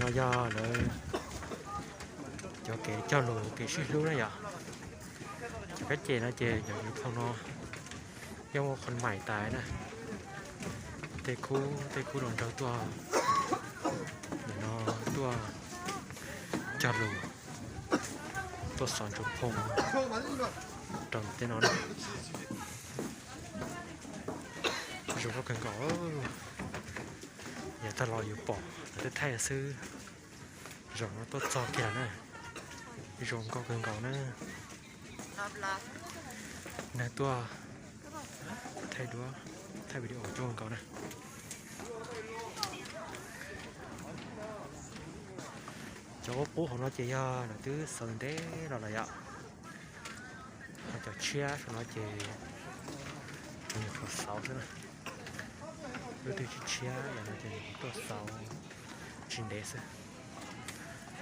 No yog lawv cov kev cog lus kev sib hlub na yom. Cov kab ces no ces cov nyob phoo no yog muaj qhov maim tas na. Tej khub tej khub los nrog tuaj, nim no tuaj cog lus, tuaj xov ntsuas phoo rau ntawm tej no na. Zoo nkauj kawg nkaus. Yav tag los yus pom lawv twb thaij xwb, zaum no tuaj txog kiag lawm na. Zoo nkauj kawg nkaus na. Neeg tuaj thaij duab, thaij video coob kawg nkaus na. Cov qub qub hauv no ces yog lawv twb xaws ntev los lawm yom. Ho cov tshiab saum no ces nyuam qhuav xauv xwb na. Lub twg tshiab tshiab yam no ces nyuam qhuav tuaj xauv tsis ntev xwb.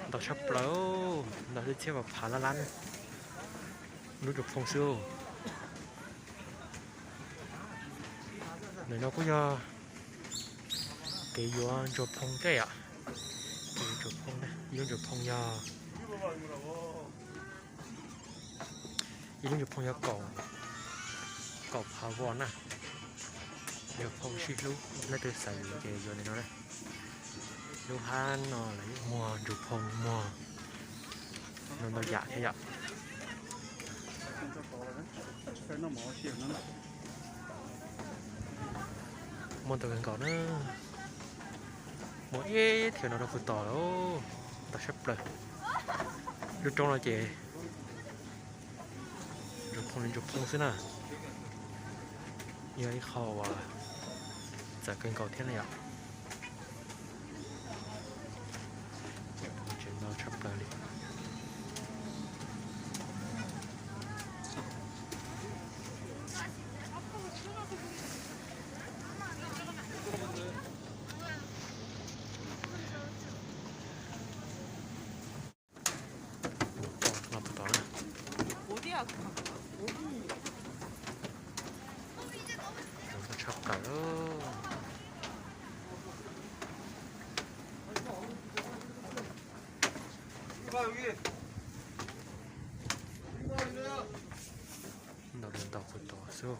Ntau tshaj plaws, ntau lub txhiab phav lab lab lub ntsuas phoo xwb. Ntawm no kuj yog kev yuav ntsuas phoo thiab yom. Kev yuav ntsuas phoo, ib lub ntsuas phoo yog ib lub ntsuas phoo yog kaum, kaum phav vos na. Ntsuas phoo sib hlub, leej twg xav yuav ces yuav li no na. Lub hab no lawv muag ntsuas phoo muag ntau ntau yam thiab yom. Muaj ntau kawg nkaus na. Muaj ib thiav no rau puag tod lawm, ntau tshaj plaws. Lub roob no ces ntsuas phoo li ntsuas phoo xwb na. Yog ib qho uas txawv kawg nkaus thiab na yom. Tseem ntau tshaj plaws li. Tshaj plaws. Ntau li ntau puag tod xwb.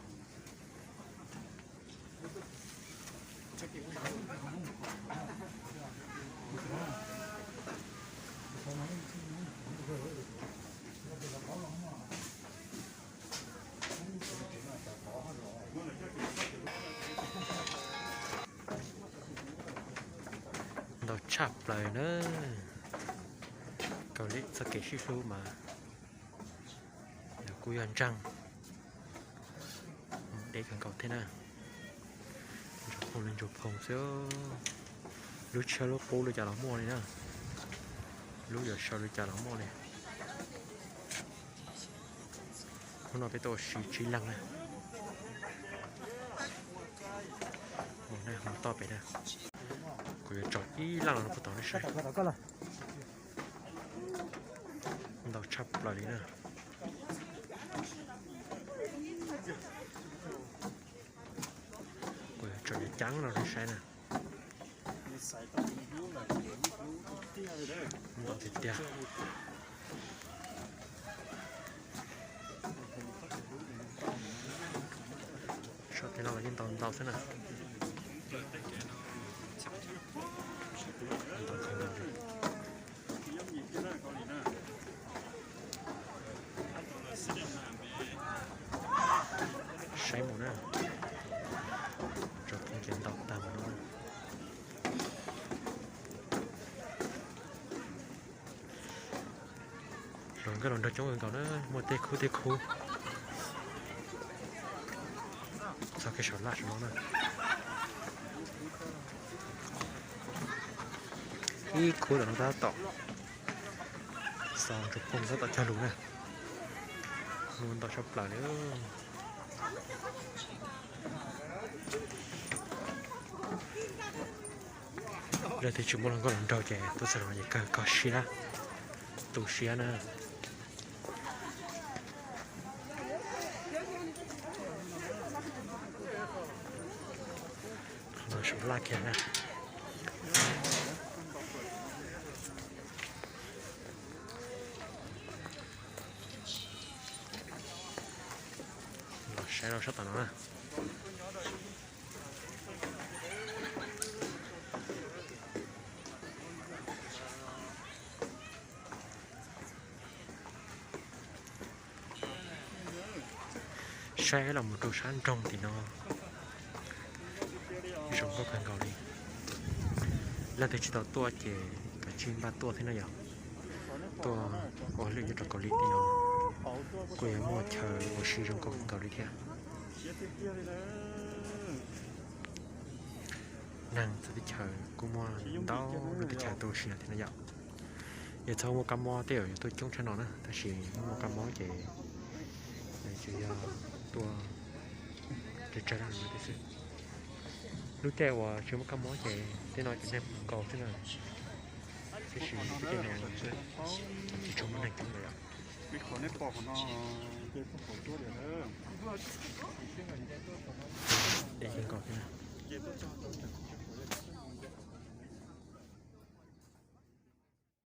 Ntau tshaj plaws na. Kaus Lim txoj kev sib hlub mas lawv kuj yog ntseeg deb kawg nkaus thiab na. Ntsuas phoo li ntsuas phoo xwb. Lub tshiab lub qub li cas los muaj li na. Lub yuav sau li cas los muaj li. Hnub no peb tuaj ua si tsib leeg na. Mus na, mus toj pem na. Kuv yuav tso ib leej los puag tod nej saib. Ntau tshaj plaws li na. Kuv yuav tso cov ceeb no nej saib na. Ntau tiag tiag. Saum tej no los yeej ntau ntau xwb na. Ntau kawg nkaus li. Saib mus na. Tso phoo ces ntau tag mus no. Hluas nkauj hluas nraug coob kawg nkaus na, muaj tej khub tej khub. Txog kev saum laj saum no na. Ib khub tom no tab tom xov ntsuas phoo tab tom cog lus na. Mus ntau tshaj plaws li. Leej twg tsis muaj hluas nkauj hluas nraug ces tuaj txog no ces kawg kho siab, tu siab na. Qhov no saum laj kiag na. Saib rau sab tom no na. Saib los mus rau sab nroog tim no, zoo nkauj kawg nkaus li. Leej twg tsis tau tuaj ces kav tsij npaj tuaj thiab na yom. Tuaj ua hauj lwm nyob rau Kaus Lim tim no kuj yuav muaj chaw ua si zoo nkauj kawg nkaus li thiab. Neeg txawv teb chaws kuj muaj ntau lub teb chaws tuaj ua si no thiab na yom. Yog txhob muaj kab mob tej zaum yuav tuaj coob tshaj no na, tab sis muaj kab mob ces tsuas yog tuaj tsawg tsawg no xwb. Lub caij uas tsis muaj kab mob ces tej no ces neeg nkaus xwb na. Tiam sis lub caij no tsis tshua muaj neeg coob lawm yom. Ces nkaus xwb na.